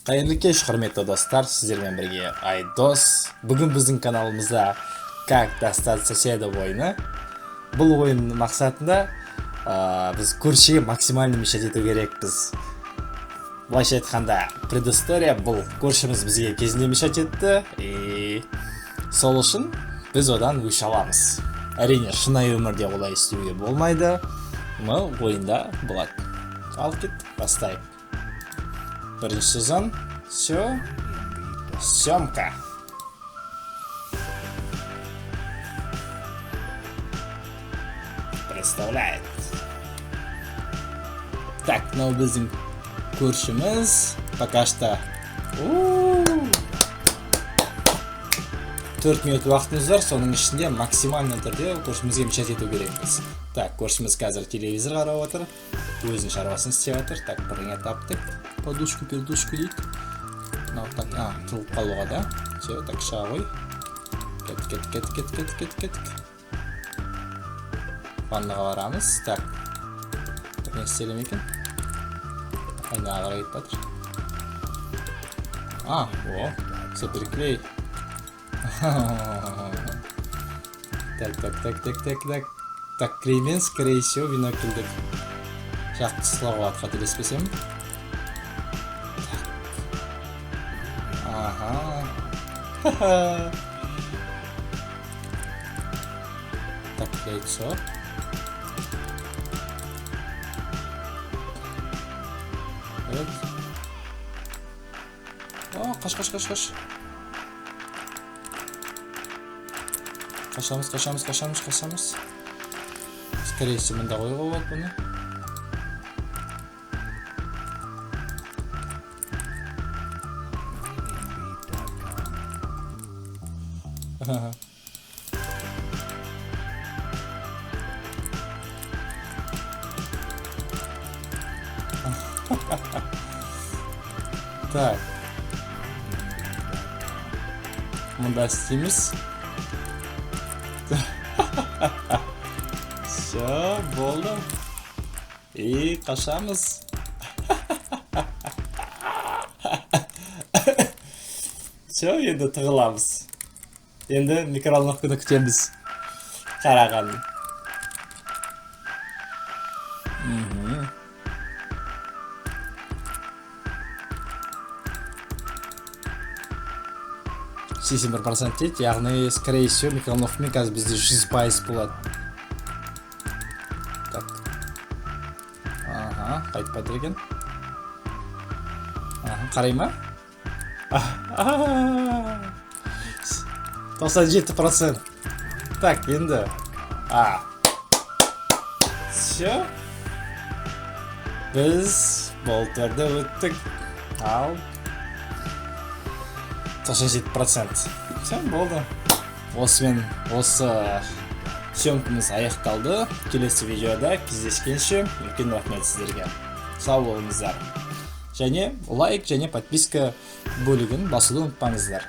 Қайырлы кеш, құрметті достар, сіздермен бірге Айдос. Бүгін біздің каналымызда «Как достать соседа» ойыны. Бұл ойын мақсатында біз көршіге максимально мешать ету керекпіз. Былайша айтқанда, предыстория: бұл көршіміз бізге кезінде мешать етті, и сол үшін біз одан өш аламыз. Әрине, шынайы өмірде олай істеуге болмайды, но ойында болады. Ал кеттік, бастайық. Бірінші сезон. Все, съемка представляет. Так, мынау біздің көршіміз. Пока что 4 минут уақытымыз бар, соның ішінде максимально түрде көршімізге мешать ету керекпіз. Так, көршіміз қазір телевизор қарап отыр, өзінің шаруасын істеп жатыр. Так, бірдеңе таптық, подушку пердушку дейді мынау. Так, а, тығылып қалуға да. Все, так, шыға ғой. Кеттік, кеттік, кеттік, кеттік, кеттік, кеттік, кеттік. Ваннаға барамыз. Так, бірдеңе істеле ме екен? Айнаға қарай кетіп жатыр. А, о, суперклей. Так, так, так, так, так, так, так. Клеймен, скорее всего, бинокльдік жақты ұстауға болады, қателеспесем. Так, ага. Так, яйцо. Вот. О, қаш, қаш, қаш, қаш. Қашамыз, қашамыз, қашамыз, қашамыз. Скорее всего, мында қоюға болады бұны. Premiumbeat.com. Так, мында істейміз. Все, болды. И қашамыз. Все, енді тығыламыз. Енді микроволновканы күтеміз қарағанын. 81% дейді, яғни, скорее всего, микроволновкамен қазір бізде 100% болады. Так, ага, қайтып жатыр екен. Ага, қарай ма? 97%. Так, енді, а, все, біз бұл турды өттік. Ал 97%. Все, болды. Осымен осы съемкамыз аяқталды. Келесі видеода кездескенше, үлкен рахмет сіздерге, сау болыңыздар және лайк және подписка бөлігін басуды ұмытпаңыздар.